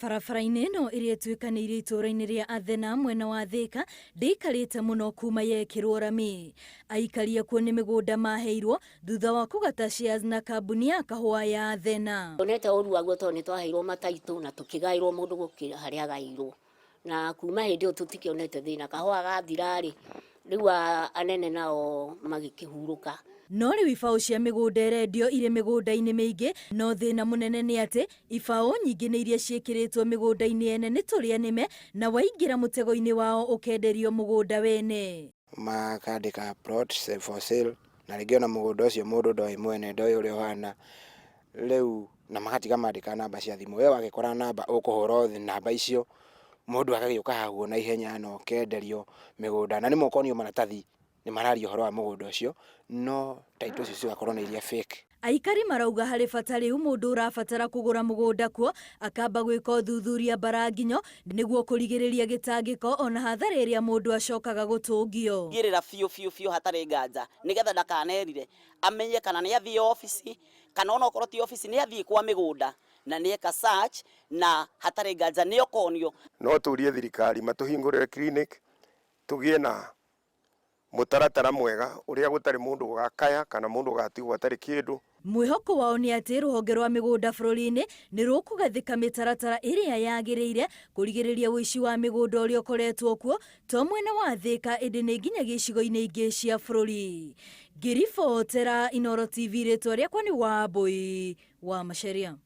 Barabara-inĩ ĩno ĩrĩa ĩtuĩkanĩirie itũũra-inĩ rĩa Athena mwena wa Thĩka ndĩikarĩte mũno kuma yekĩrwo rami. Aikari akuo nĩ mĩgũnda maheirwo thutha wa kũgata shares na kambuni ya kahũa ya Athena. Tuonete ũru waguo tondũ nĩ twaheirwo mataitũ na tũkĩgaĩrwo mũndũ gũkĩra harĩa agaĩirwo. Na kuma hĩndĩ ĩyo tũtikĩonete thĩna. Kahũa gathira rĩ, rĩu anene nao magĩkĩhurũka. No rĩu ibaũ cia mĩgũnda irendio irĩ mĩgũnda-inĩ mĩingĩ, no thĩna mũnene nĩ atĩ ibaũ nyingĩ nĩ iria ciĩkĩrĩtwo mĩgũnda-inĩ ene nĩ tũrĩa nĩme na waingĩra mũtego-inĩ wao ũkenderio mũgũnda wene. Makandĩka plot for sale na rĩngĩ ona mũgũnda ũcio mũndũ ndoĩ mwene, ndoĩ ũrĩa ũhana, rĩu na magatiga mandĩka namba cia thimũ, we wagĩkora namba ũkũhũra o namba icio, mũndũ agagĩũka haguo na ihenya na ũkenderio mĩgũnda, na rĩmwe ũkonio maratathi nĩ mararia ũhoro wa mũgũnda ũcio, no title icio cigakorwo nĩ iria fake. Aikari marauga harĩ bata rĩu mũndũ ũrabatara kũgũra mũgũnda kuo akamba gwĩka ũthuthuria mbaranginyo nĩguo kũrigĩrĩria gĩtangĩko ona hathara ĩrĩa mũndũ acokaga gũtũngio. Tigĩrĩra biũ biũ biũ hatarĩ nganja nĩgetha ndakanerire, amenye kana nĩ athiĩ obici kana ona okorwo ti obici nĩ athiĩ kwa mĩgũnda na nĩ eka search na hatarĩ nganja nĩ okonio. No tũrie thirikari matũhingũrĩre clinic tũgĩe na mũtaratara mwega ũrĩa gũtarĩ mũndũ ũgakaya kana mũndũ ũgatigwo atarĩ kĩndũ. Mwĩhoko wao nĩ atĩ rũhonge rwa mĩgũnda bũrũri-inĩ nĩ rũkũgathĩka mĩtaratara ĩrĩa yagĩrĩire kũrigĩrĩria ũici wa mĩgũnda ũrĩa ũkoretwo kuo to mwena wa Thĩka ĩndĩ nĩ nginya gĩcigo-inĩ ingĩ cia bũrũri. Ngĩribotera Inooro TV rĩtwa rĩakwa nĩ Wambũi wa Macharia.